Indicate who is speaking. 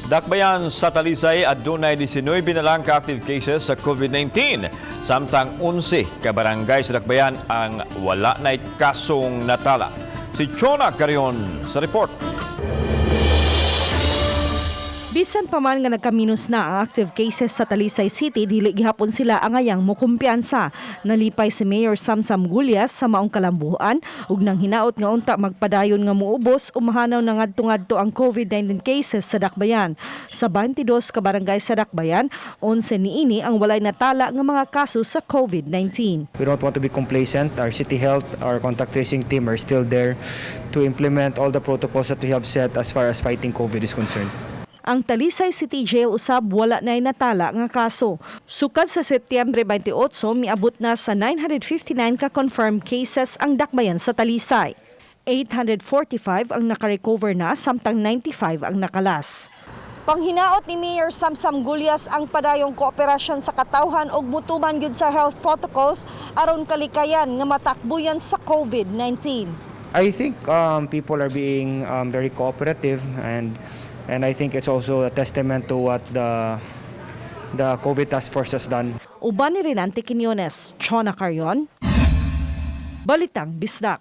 Speaker 1: Dakbayan sa Talisay, adunay 19 na lang ka-active cases sa COVID-19. Samtang 11 ka barangay sa Dakbayan ang wala na'y kasong natala. Si Chona Carion sa report.
Speaker 2: Bisan pa man nga nagkaminus na ang active cases sa Talisay City, dili gihapon sila angayang mukumpiyansa. Nalipay si Mayor Samsam Gullas sa maong kalambuan ug nang hinaot nga unta magpadayon nga muubos o mahanaw na ngadto-ngadto ang COVID-19 cases sa Dakbayan. Sa 22 ka barangay sa Dakbayan, 11 niini ang walay natala nga mga kaso sa COVID-19.
Speaker 3: We don't want to be complacent. Our city health, our contact tracing team are still there to implement all the protocols that we have set as far as fighting COVID is concerned.
Speaker 2: Ang Talisay City Jail usab wala na natala nga kaso. Sukad sa Setyembre 28, miabot na sa 959 ka confirmed cases ang dakbayan sa Talisay. 845 ang nakarecover na, samtang 95 ang nakalas. Panghinaot ni Mayor Samsam Gullas ang padayong kooperasyon sa katawhan ug mutuman gyud sa health protocols aron kalikayan nga matakbuyan sa COVID-19.
Speaker 3: I think people are being very cooperative and I think it's also a testament to what the COVID task force has done.
Speaker 2: Uban ni Renante Quiñones, Chona Carion, Balitang Bisdak.